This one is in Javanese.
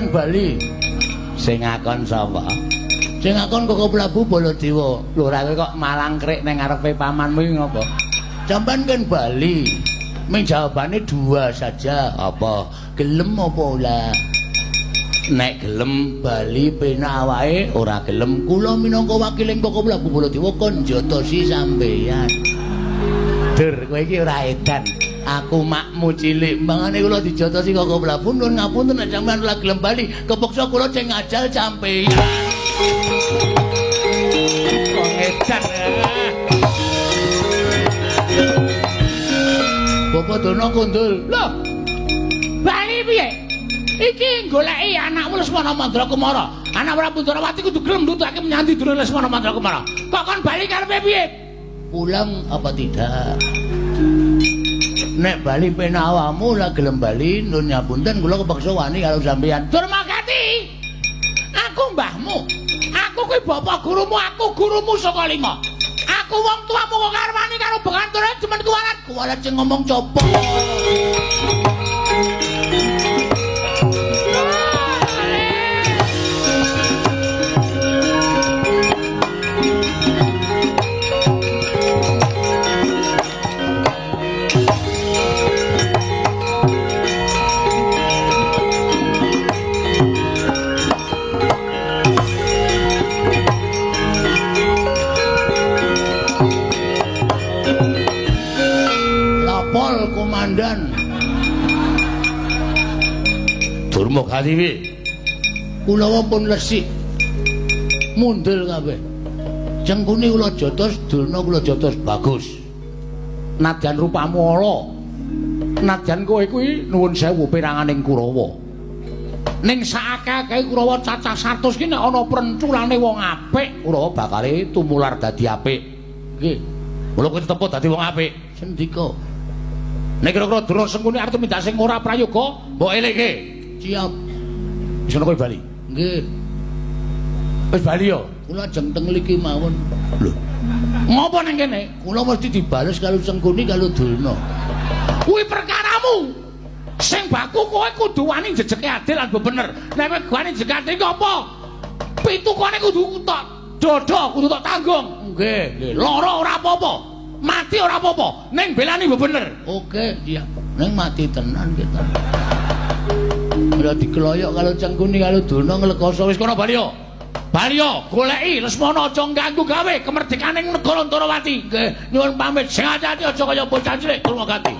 kan bali. Sing ngakon sapa? Sing ngakon Koko Prabu Baladewa. Lho ora kowe kok malangkrik ning ngarepe pamanmu iki ngopo? Sampeyan kan bali. Ming jawabane dua saja. Apa? Gelem apa ora? Nek gelem bali penak awake, ora gelem kula minangka wakiling Koko Prabu Baladewa kon njotosi sampeyan. Dur, kowe iki ora edan. Aku makmu cilik, mangane kula dijotosi Koko Prabu nuwun ngapunten nek sampeyan ora gelem bali, kepeksa kula ceng ngajal sampeyan. Wong edan. Bapak Dono kundul. Lho. Bali piye? Iki goleki anakmu Lesmana Mandrakumara. Anak Prabu Ndorowati kudu gelem nutake menyang ndi Lesmana Mandrakumara. Kok kon bali karepe piye? Pulang apa tidak? Nek bali penak awakmu ora gelem bali nun ngapunten kula kepeksa wani karo sampeyan. Durmagati. Aku mbahmu. Aku kuwi bapak gurumu, aku gurumu saka lima. Aku wong tuamu kok karo wani karo bekantore jemen kuwalat. Kuwalat sing ngomong copo. Lapor komandan. Durmagati piye? Kula pun resik. Mundul kabeh. Cengkune kula jotos, Durna kula jotos bagus. Nadyan rupamu ala. Nadyan kowe kuwi nuwun sewu peranganing Kurawa. Ning saakeh-akehe Kurawa cacah 100 ki nek ana prenculane wong apik, Kurawa bakale tumular dadi apik. Nggih. Mula kowe tepo dadi wong apik. Sendika. Nek kira-kira Durna Sengkuni arep tumindak sing ora prayoga, mbok elingke. Siap. Wis ngono kowe bali. Nggih. Wis bali ya. Kula ajeng teng mriki mawon. Lho. Ngopo ning kene? Kula mesti dibales karo Sengkuni karo Durna. Kuwi perkaramu. Sing baku kowe kudu wani jejeke adil lan bener. Nek kowe wani jejeke adil iki apa? Pitukane kudu tok dada, kudu tok tanggung. Nggih, nggih. Lara ora apa-apa. Mati ora apa-apa. Ning belani bener. Oke, siap. Ning mati tenan kita. Ora dikeloyok karo Cengkuni karo Durna nglekoso wis kono bali yo. Bali yo, goleki Lesmana aja ganggu gawe kemerdekaning negara Ndorowati. Nggih, nyuwun pamit. Sing ati-ati aja kaya bocah cilik. Durmagati.